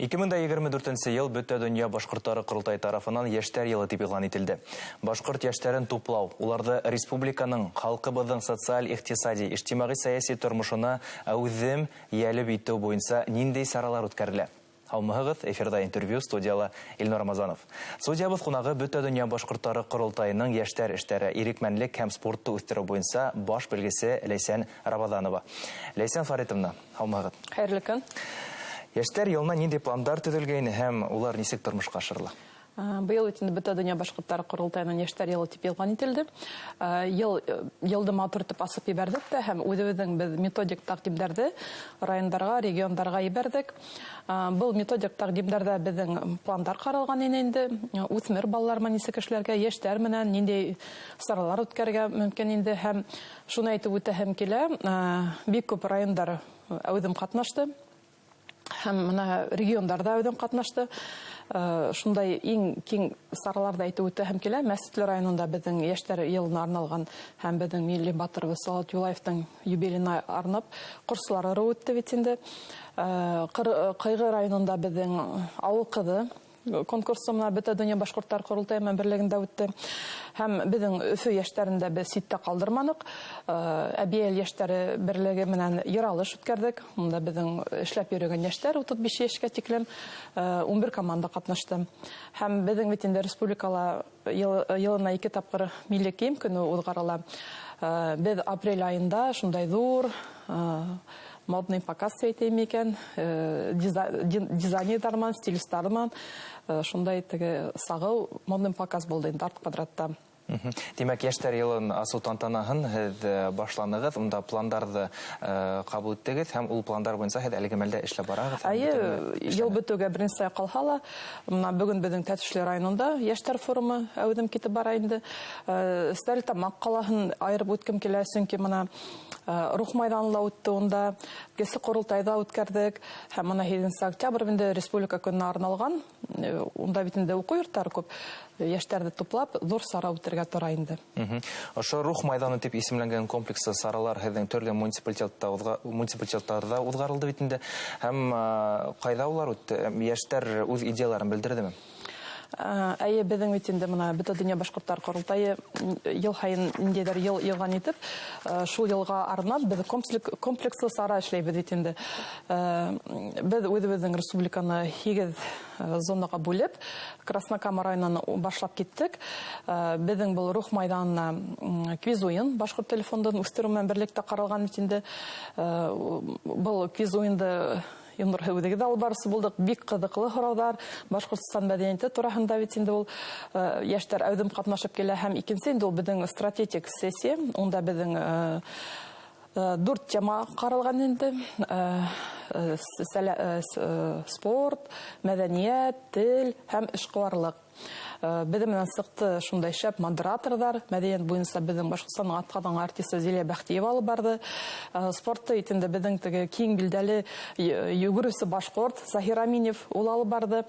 2024 йыл Бөтә донъя башҡорттары ҡоролтайы тарафынан Йәштәр йылы тип иғлан ителде. Башҡорт йәштәрен туплау, уларҙы республиканың, халҡыбыҙҙың социаль-иҡтисади, ижтимағи-сәйәси тормошона әүҙем йәлеп итеү буйынса ниндәй саралар үткәрелә? Һаумыһығыҙ, эфирҙа интервью, студияла Илнур Рамазанов. Студиябыҙ ҡунағы Бөтә донъя башҡорттары ҡоролтайының йәштәр эштәре, ирекмәнлек һәм спортты үҫтереү буйынса баш белгесе Ләйсән Рабаҙанова. Ләйсән Фаритовна, һаумыһығыҙ. Хәйерле көн. Йәштәр йылына ниндәй пландар төҙөлгәйне һәм улар нисек тормошҡа ашырыла? Быйыл бит инде Бөтә донъя башҡорттары ҡоролтайының Йәштәр йылы тип иғлан ителде. Йыл йылды матур итеп асып ебәрҙек тә һәм үҙебеҙҙең беҙ методик тәҡдимдәрҙе райондарға, региондарға ебәрҙек. Был методик тәҡдимдәрҙә беҙҙең пландар ҡаралған ине инде. Үҫмер балалар менән нисек эшләргә, йәштәр менән ниндәй саралар үткәрергә мөмкин инде. Һәм шуны әйтеп үтәһем килә, бик күп райондар әүҙем ҡатнашты. Һәм мына региондарҙа әүҙем ҡатнашты. Шундай иң киң сараларҙы әйтеп үтәһем килә. Мәсетле районында беҙҙең йәштәр йылына арналған һәм беҙҙең милли батырыбыҙ Салауат Юлаевтың юбилейына арнап ҡорсолар ырыуы үтте бит инде. Ҡыйғы районында беҙҙең ауыл ҡыҙы конкурсы мына Бөтә донъя башҡорттар ҡоролтайы менән берлегендә үтте. Һәм беҙҙең Өфө йәштәрен дә беҙ ситтә ҡалдырманыҡ. Әбйәлил йәштәре берлеге менән йыралыш үткәрҙек. Унда беҙҙең эшләп йөрөгән йәштәр 35 йәшкә тиклем 11 команда ҡатнашты. Һәм беҙҙең бит инде республикала йылына 2 тапҡыр милли кейем көнө уҙғарыла. Беҙ апрель айында шундай ҙур модный показ әйтәйем икән, дизайнерҙар менән, стилистар менән, шундай теге сағыу модный показ булды инде арт квадратта. Тимәк, йәштәр йылын асыу тантанаһын һеҙ башланығыҙ, унда пландарҙы ҡабул иттегеҙ һәм ул пландар буйынса һеҙ әлеге мәлдә эшләп бараһығыҙ. Эйе, йыл бөтөүгә бер нисә ай ҡалһа ла, мына бөгөн беҙҙең Тәтешле районында йәштәр форумы әүҙем китеп бара инде. Стәрлетамаҡ ҡалаһын айырып үткем килә, сөнки мына Рух майҙаны ла үтте унда, Кесе ҡоролтайҙа үткәрҙек һәм мына 8 октябрь инде Республика көнөнә арналған, унда бит инде уҡыу йорттары күп, йәштәрҙе туплап ҙур сара үтергә тора инде. Ошо Рух майҙаны тип исемләнгән комплекслы саралар һеҙҙең төрлө муниципалитеттарҙа уҙғарылды бит инде. Һәм ҡайҙа улар үтте? Йәштәр үҙ идеяларын белдерҙеме? Әйе, беҙҙең бит инде мына Бөтә донъя башҡорттар ҡоролтайы йыл һайын ниндәйҙер йыл иғлан итеп, шул йылға арнап беҙ комплекслы сара эшләйбеҙ бит инде. Беҙ үҙебеҙҙең республиканы 8 зонаға бүлеп, Краснокама районынан башлап киттек. Беҙҙең был Рух майҙанына квиз уйын башҡорт телефондын үҫтереү менән берлектә ҡаралған бит инде. Был квиз уйынды Илнур, үҙегеҙ алып барыусы булдыҡ. Бик ҡыҙыҡлы һорауҙар Башҡортостан мәҙәниәте тураһында бит инде ул, йәштәр әүҙем ҡатнашып килә. Һәм икенсе инде ул беҙҙең стратегик сессия. Унда беҙҙең 4 тема ҡаралған инде. Спорт, мәҙәниәт, тел һәм эшҡыуарлыҡ. Беҙҙең менән сыҡты шундай шәп модераторҙар. Мәҙәниәт буйынса беҙҙең Башҡортостандың атҡаҙанған артисы Зилә Бәхтиева алып барҙы. Спортты бит инде беҙҙең теге киң билдәле йүгереүсе башҡорт Заһир Аминев ул алып барҙы.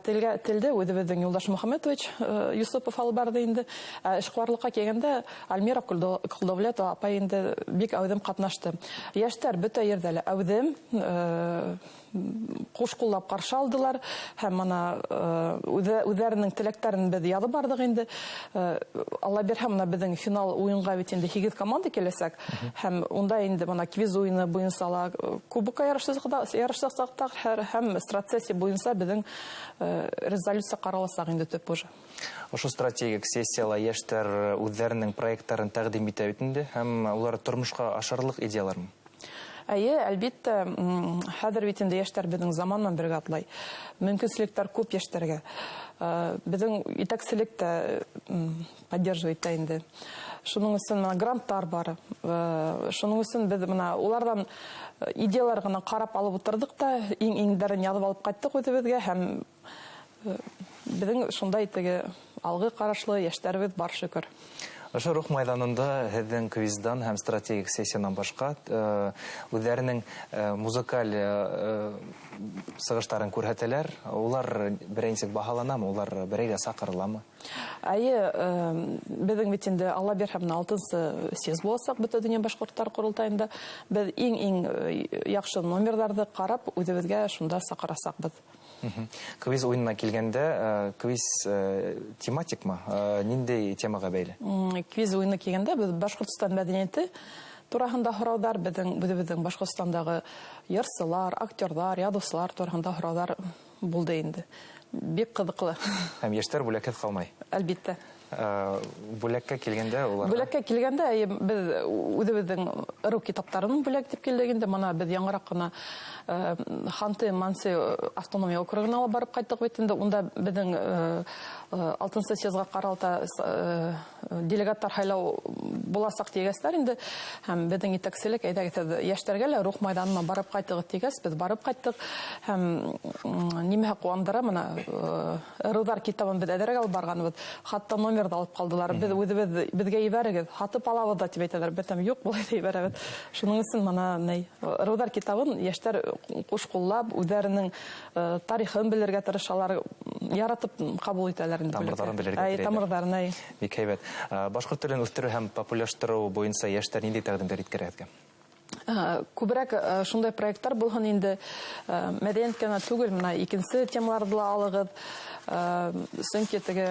Телде үҙебеҙҙең Юлдаш Мөхәмәтович Юсупов алып барҙы инде. Эшҡыуарлыҡҡа килгәндә Альмира Ҡолдовлетова апай инде бик әүҙем ҡатнашты. Йәштәр бөтә ерҙә лә әүҙем, ҡуш ҡуллап ҡаршы алдылар һәм мына үҙҙәренең теләктәрен беҙ яҙып барҙыҡ инде. Алла бирһә, мына беҙҙең финал уйынға бит инде 8 команда киләсәк. Һәм унда инде мына квиз уйыны буйынса ла кубокка ярышасаҡ һәм стратегия буйынса беҙҙең резолюция ҡараласаҡ инде төп уже. Ошо стратегик сессияла йәштәр үҙҙәренең проекттарын тәҡдим итә бит инде һәм улар тормошҡа ашырырлыҡ идеялармы? Әйе, әлбиттә, хәҙер бит инде йәштәр беҙҙең заман менән бергә атлай. Мөмкинселектәр күп йәштәргә. Беҙҙең етәкселек тә поддерживает та инде. Шуның өсөн мына гранттар бар. Шуның өсөн беҙ мына уларҙан идеялар ғына ҡарап алып ултырҙыҡ та, иң-иңдәрен яҙып алып ҡайттыҡ үҙебеҙгә һәм беҙҙең шундай теге алғы ҡарашлы йәштәребеҙ бар, шөкөр. Ошо Рух майҙанында һеҙҙең квиздан һәм стратегик сессиянан башҡа үҙҙәренең музыкаль сығыштарын күрһәтәләр. Улар берәй нисек баһаланамы, улар берәйгә саҡырыламы? Әйе, беҙҙең бит инде Алла бирһә, бына 6-нсы съезд буласаҡ Бөтә донъя башҡорттар ҡоролтайында. Беҙ иң-иң яҡшы номерҙарҙы ҡарап, үҙебеҙгә шунда саҡырасаҡбыҙ. Квиз уйынына килгәндә, квиз тематикмы? Ниндәй темаға бәйле? Квиз уйыны килгәндә, беҙ Башҡортостан мәҙәниәте тураһында һорауҙар, беҙҙең үҙебеҙҙең Башҡортостандағы йырсылар, актерҙар, яҙыусылар тураһында һорауҙар булды инде. Бик ҡыҙыҡлы. Һәм йәштәр бүләкһеҙ ҡалмай? Әлбиттә. Бүләккә килгәндә улар? Бүләккә килгәндә, әйе, беҙ үҙебеҙҙең ырыу китаптарын бүләк итеп килдек инде. Мына беҙ яңыраҡ ҡына Ханты-Манси автономия округына ла барып ҡайттыҡ бит инде. Унда беҙҙең 6-нсы съездға ҡаралта делегаттар һайлау буласаҡ тигәстәр инде. Һәм беҙҙең етәкселек, әйҙәгеҙ, һеҙ йәштәргә лә Рух майҙанына барып ҡайтығыҙ тигәс, беҙ барып ҡайттыҡ. Һәм нимәһе ҡыуандыра, мына ырыуҙар китабын беҙ әҙерәк алып барғанбыҙ. Хатта номерҙы алып ҡалдылар. Беҙ үҙебеҙ, беҙгә ебәрегеҙ, һатып алабыҙ да тип әйтәләр. Беҙ һәм юҡ, былай ҙа ебәрәбеҙ. Шуның өсөн мына ырыуҙар китабын йәштәр ҡуш ҡуллап, үҙҙәренең тарихын белергә тырышалар, яратып ҡабул итәләр инде. Тамырҙарын белергә Әй, теләйҙәр. тамырҙарын, әй. Бик һәйбәт. Башҡорт телен үҫтереү һәм популярлаштырыу буйынса йәштәр ниндәй тәҡдимдәр еткерә һеҙгә? Күберәк шундай проекттар булһын инде. Мәҙәниәт кенә түгел, мына икенсе темаларҙы ла алығыҙ. Сөнки теге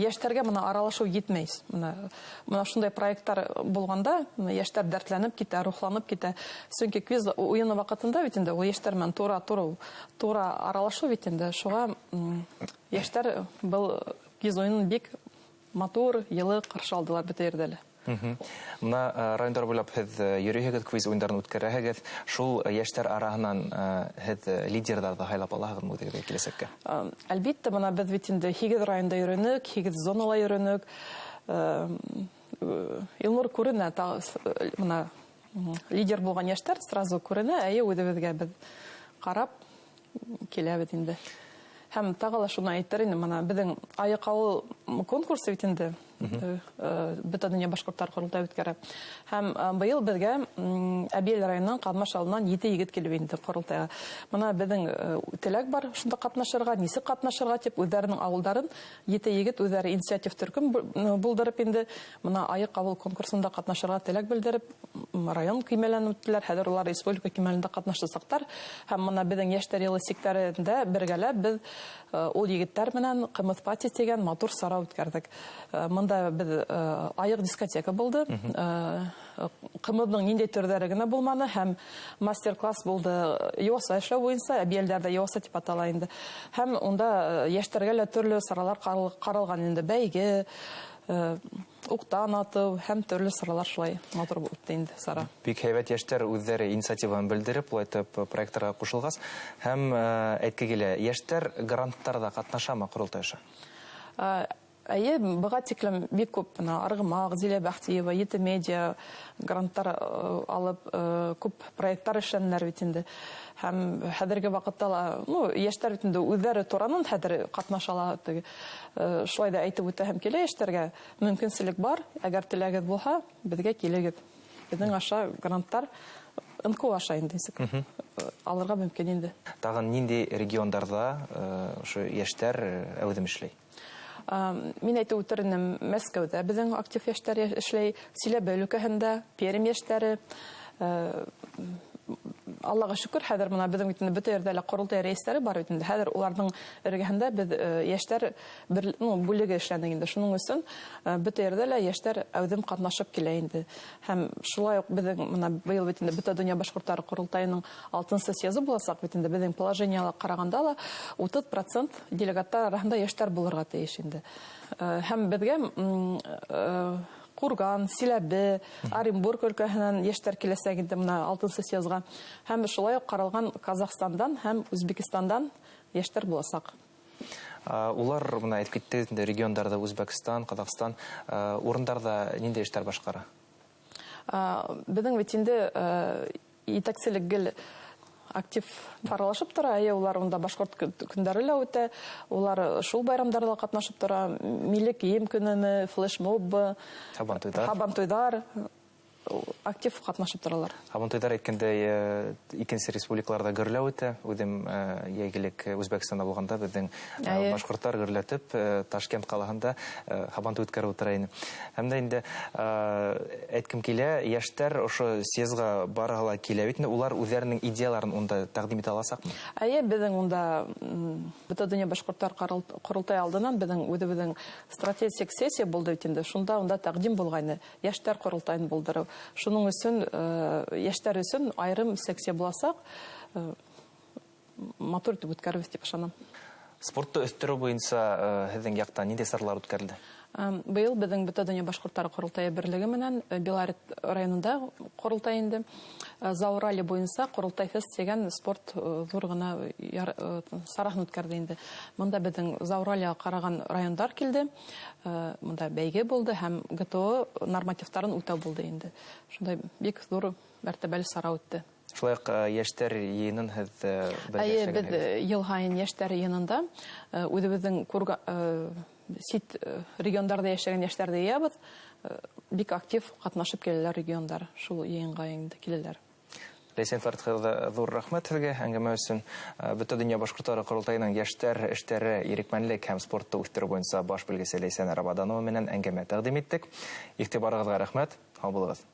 йәштәргә мына аралашыу етмәй. Мына шундай проекттар булғанда, мына йәштәр дәртләнеп китә, рухланып китә. Сөнки квиз уйыны ваҡытында бит инде ул йәштәр менән тура аралашыу бит инде. Шуға йәштәр был квиз уйынын бик матур, йылы ҡаршы алдылар бөтә ерҙә лә. Мына райондар буйлап һеҙ йөрөйһөгөҙ, квиз уйындарын үткәрәһегеҙ. Шул йәштәр араһынан һеҙ лидерҙарҙы һайлап алаһығыҙмы үҙегеҙгә киләсәккә? Әлбиттә, мына беҙ бит инде 8 районда йөрөнөк, 8 зонала йөрөнөк. Илнур күренә, мына лидер булған йәштәр сразу күренә, әйе, үҙебеҙгә беҙ ҡарап киләбеҙ инде. Һәм тағы ла шуны әйтер инем, мына беҙҙең Айыҡ ауыл конкурсы бит инде, Бөтә донъя башҡорттар ҡоролтайы үткәрә. Һәм быйыл беҙгә Әбйәлил районынан Ҡаҙмаш ауылынан 7 егет килеп инде ҡоролтайға. Мына беҙҙең теләк бар шунда ҡатнашырға, нисек ҡатнашырға тип үҙҙәренең ауылдарын 7 егет үҙҙәре инициатив төркөм булдырып инде мына Айыҡ ауыл конкурсында ҡатнашырға теләк белдереп, район кимәлен үттеләр, хәҙер улар республика кимәлендә ҡатнашасаҡтар. Һәм мына беҙҙең йәштәр йылы сиктәрендә бергәләп беҙ ул егеттәр менән Ҡымыҙ пати тигән матур сара үткәрҙек. Мында беҙ айыҡ дискотека булды. Ҡымыҙҙың ниндәй төрҙәре генә булманы һәм мастер-класс булды йоса эшләү буйынса, Әбйәлилдәрҙә йоса тип атала инде. Һәм унда йәштәргә лә төрлө саралар ҡаралған инде, бәйге, уҡтан атыу һәм төрлө саралар шулай матур булып үтте инде сара. Бик һәйбәт, йәштәр үҙҙәре инициативаны белдереп, улай итеп проекттарға ҡушылғас һәм әйтке килә, йәштәр гранттарҙа ҡатнашамы ҡоролтай аша? Әйе, быға тиклем бик күп бына Арғымаҡ, Зилә Бәхтиева, Ете медиа гранттар алып күп проекттар эшләнеләр бит инде. Һәм хәҙерге ваҡытта ла, йәштәр бит инде үҙҙәре туранын хәҙер ҡатнаша ала. Теге шулай да әйтеп үтәһем килә, йәштәргә мөмкинселек бар, әгәр теләгеҙ булһа, беҙгә килегеҙ. Беҙҙең аша гранттар НКО аша инде нисек алырға мөмкин инде. Тағын ниндәй региондарҙа ошо йәштәр әүҙем эшләй? Мин әйтеп үтер инем, Мәскәүҙә беҙҙең актив йәштәр эшләй, Силәбе өлкәһендә, Пермь йәштәре. Аллаға шөкөр, хәҙер бына беҙҙең бит инде бөтә ерҙә лә ҡоролтай рәйестәре бар бит инде. Хәҙер уларҙың эргәһендә беҙ йәштәр бер бүлеге эшләнек инде. Шуның өсөн бөтә ерҙә лә йәштәр әүҙем ҡатнашып килә инде. Һәм шулай уҡ беҙҙең бына быйыл бит инде Бөтә донъя башҡорттары ҡоролтайының 6-нсы съезы буласаҡ бит инде. Беҙҙең положениела ҡарағанда ла 30% делегаттар араһында йәштәр булырға тейеш инде. Һәм беҙгә Курган, Силәбе, Оренбург өлкәһенән йәштәр киләсәк инде бына 6-нсы съезға. Һәм шулай уҡ ҡаралған Казахстандан һәм Үзбекстандан йәштәр буласаҡ. Улар бына әйтеп китте инде, региондарҙа Үзбәкстан, Ҡаҙағстан, урындарҙа ниндәй эштәр башҡара? Беҙҙең бит инде етәкселек гел Актив аралашып тора, эйе, улар унда башҡорт көндәре лә үтә, улар шул байрамдарҙа ла ҡатнашып тора, милли кейем көнөмө, флешмобы, Һабантуйҙар. Һабантуйҙар актив ҡатнашып торалар. Һабантуйҙар әйткәндәй, икенсе республикаларҙа гөрләп үтә. Үҙем йәйгелек Үзбәкстанда булғанда беҙҙең башҡорттар гөрләтеп Ташкент ҡалаһында һабантуй үткәреп ултыра ине. Һәм дә инде әйткем килә, йәштәр ошо съезға барыһы ла килә бит инде, улар үҙҙәренең идеяларын унда тәҡдим итә аласаҡмы? Эйе, беҙҙең унда Бөтә донъя башҡорттар ҡоролтай алдынан беҙҙең үҙебеҙҙең стратегик сессия булды бит инде, шунда унда тәҡдим булғайны йәштәр ҡоролтайын булдырыу. Шуның өсөн йәштәр өсөн айырым секция буласаҡ, матур итеп үткәрербеҙ тип ышанам. Спортты үҫтереү буйынса һеҙҙең яҡта ниндәй саралар үткәрелде? Быйыл беҙҙең Бөтә донъя башҡорттары ҡоролтайы берлеге менән Белорет районында ҡоролтай инде. Заурали буйынса Ҡоролтай фест тигән спорт ҙур ғына сараһын үткәрҙе инде. Бында беҙҙең Зауралияға ҡараған райондар килде. Бында бәйге булды һәм ГТО нормативтарын үтәү булды инде. Шундай бик ҙур мәртәбәле сара үтте. Шулай уҡ йәштәр йыйынын һеҙ бергә Эйе, эшләгәнһегеҙ. Беҙ йыл һайын йәштәр йыйынында үҙебеҙҙең сит региондарҙа йәшәгән йәштәрҙе йыябыҙ. Бик актив ҡатнашып киләләр региондар, шул йыйынға инде киләләр. Ләйсән Фәрит ҡыҙы, ҙур рәхмәт һеҙгә әңгәмә өсөн. Бөтә донъя башҡорттары ҡоролтайының йәштәр эштәре, ирекмәнлек һәм спортты үҫтереү буйынса баш белгесе Ләйсән Рабаданова менән әңгәмә тәҡдим иттек. Иғтибарығыҙға рәхмәт. Һау булығыҙ.